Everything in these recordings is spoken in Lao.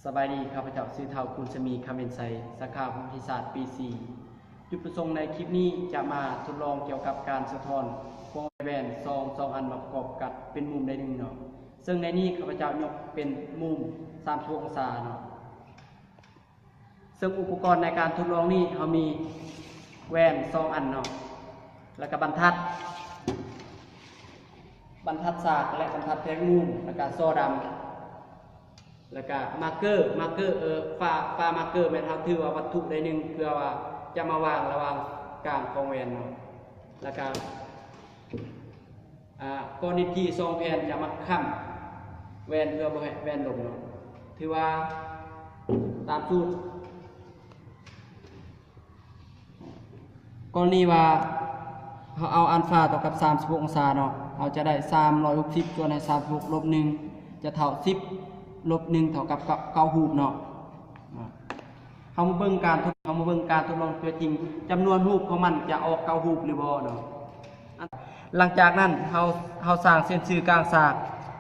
ສະບາຍດີ, ຂ້າພະເຈົ້າຊື່ທ້າວ ຄູນສະໝີ ຄຳເວັນໄຊ, ສາຂາພູມວິທະຍາສາດ ປີສີ່. ຈຸດປະສົງໃນຄລິບນີ້ຈະມາທົດລອງກ່ຽວກັບການສະທ້ອນຂອງແວ່ນສອງ ສອງອັນມາປະກອບກັນເປັນມຸມໃດໜຶ່ງເນາະ. ເຊິ່ງໃນນີ້ຂ້າພະເຈົ້າຍົກເປັນມຸມສາມສິບຫົກອົງສາເນາະ. ເຊິ່ງອຸປະກອນໃນການທົດລອງນີ້ ເຮົາມີແວ່ນສອງອັນເນາະ, ແລ້ວກະບັນທັດ, ບັນທັດສາກ ແລະ ບັນທັດແທກມຸມ, ແລ້ວກະສໍດຳ, ແລ້ວກະມາເກີ, ມາເກີ, ເອີ, ຝາ, ຝາມາເກີແມ່ນເຮົາຖືວ່າວັດຖຸໃດໜຶ່ງ ເພື່ອວ່າຈະມາວາງລະຫວ່າງກາງຂອງແວ່ນເນາະ, ແລ້ວກະ ອ່າ ກ້ອນອິດຈີ່ສອງແຜ່ນຈະມາຄ້ຳແວ່ນ ເພື່ອບໍ່ໃຫ້ແວ່ນລົ້ມເນາະ. ຖືວ່າຕາມສູດ, ກໍລະນີວ່າເຮົາເອົາອັນຟາເທົ່າກັບສາມສິບຫົກອົງສາເນາະ, ເຮົາຈະໄດ້ສາມຮ້ອຍຫົກສິບ ສ່ວນໃຫ້ສາມສິບຫົກລົບໜຶ່ງ ຈະເທົ່າສິບ ລົບໜຶ່ງ ເທົ່າກັບເກົ້າ ເກົ້າຮູບເນາະ. ເຮົາມາເບິ່ງການທົດ, ເຮົາມາເບິ່ງການທົດລອງຕົວຈິງ, ຈຳນວນຮູບຂອງມັນຈະອອກເກົ້າຮູບຫຼືບໍ່ເນາະ. ຫຼັງຈາກນັ້ນເຮົາ, ເຮົາສ້າງເສັ້ນຊື່ກາງສາກ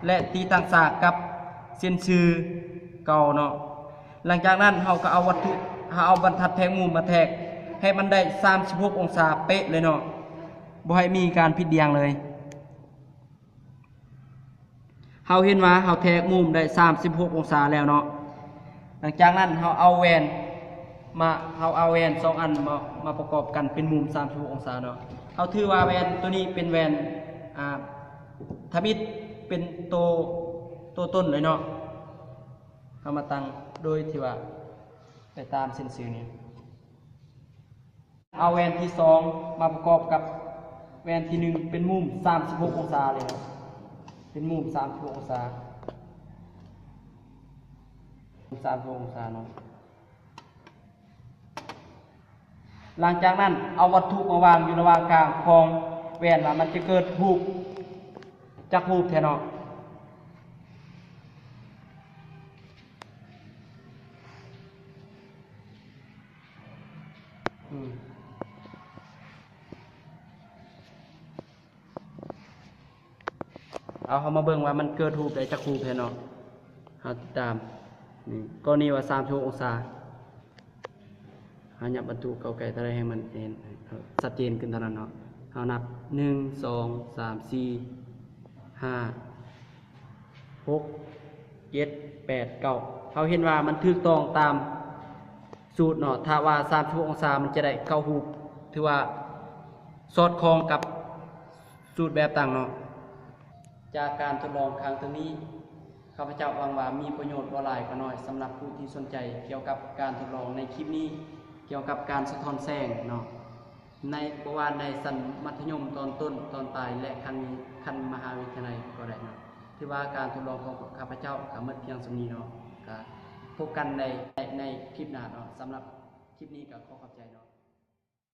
ແລະ ຕິດຕັ້ງສາກກັບເສັ້ນຊື່ເກົ່າເນາະ. ຫຼັງຈາກນັ້ນເຮົາກໍເອົາວັດຖຸ, ເຮົາເອົາບັນທັດແທກມຸມມາແທກໃຫ້ມັນໄດ້ສາມສິບຫົກອົງສາເປະເລີຍເນາະ, ບໍ່ໃຫ້ມີການຜິດດ່ຽງເລີຍ. ເຮົາເຫັນວ່າເຮົາແທກມຸມໄດ້ສາມສິບຫົກອົງສາແລ້ວເນາະ. ຫຼັງຈາກນັ້ນເຮົາເອົາແວ່ນມາ, ເຮົາເອົາແວ່ນສອງອັນມາ, ມາປະກອບກັນເປັນມຸມສາມສິບຫົກອົງສາເນາະ. ເຮົາຖືວ່າແວ່ນໂຕນີ້ເປັນແວ່ນ, ອ່າ, ທຳອິດ, ເປັນໂຕ, ໂຕຕົ້ນເລີຍເນາະ. ເຮົາມາຕັ້ງໂດຍທີ່ວ່າໄປຕາມເສັ້ນຊື່ນີ້. ເອົາແວ່ນທີສອງມາປະກອບກັບແວ່ນທີໜຶ່ງ ເປັນມຸມສາມສິບຫົກອົງສາເລີຍເນາະ, ເປັນມຸມສາມສິບຫົກອົງສາ, ສາມສິບຫົກອົງສາເນາະ. ຫຼັງຈາກນັ້ນເອົາວັດຖຸມາວາງຢູ່ລະຫວ່າງກາງຂອງແວ່ນ ວ່າມັນຈະເກີດຮູບຈັກຮູບແທ້ເນາະ. ອືມ ເອົາ, ເຮົາມາເບິ່ງວ່າມັນເກີດຮູບໄດ້ຈັກຮູບແທ້ເນາະ. ເຮົາຕິດຕາມ, ນີ້ ກໍລະນີວ່າສາມສິບຫົກອົງສາ, ເຮົາຫຍັບວັດຖຸເຂົ້າໃກ້ເທົ່າໃດ ໃຫ້ມັນເຫັນ, ເອີ, ຊັດເຈນຂຶ້ນເທົ່ານັ້ນເນາະ. ເຮົານັບ ໜຶ່ງ ສອງ ສາມ ສີ່ ຫ້າ ຫົກ ເຈັດ ແປດ ເກົ້າ ເຮົາເຫັນວ່າມັນຖືກຕ້ອງຕາມສູດເນາະ. ຖ້າວ່າສາມສິບຫົກອົງສາ ມັນຈະໄດ້ເກົ້າຮູບ, ຖືວ່າສອດຄ່ອງກັບສູດແບບຕັ້ງເນາະ. ຈາກການທົດລອງຄັ້ງເທິງນີ້ ຂ້າພະເຈົ້າຫວັງວ່າມີປະໂຫຍດບໍ່ຫຼາຍກໍໜ້ອຍ ສຳລັບຜູ້ທີ່ສົນໃຈກ່ຽວກັບການທົດລອງໃນຄລິບນີ້ ກ່ຽວກັບການສະທ້ອນແສງເນາະ. ໃນ ບໍ່ວ່າໃນຊັ້ນມັດທະຍົມຕອນຕົ້ນ, ຕອນປາຍ ແລະ ຂັ້ນ, ຂັ້ນມະຫາວິທະຍາໄລກໍໄດ້ເນາະ. ຖືວ່າການທົດລອງຂອງຂ້າພະເຈົ້າກໍໝົດພຽງສ່ຳນີ້ເນາະ. ກໍພົບກັນໃນ, ໃນ, ໃນຄລິບໜ້າເນາະ. ສຳລັບຄລິບນີ້ກໍຂໍຂອບໃຈເນາະ.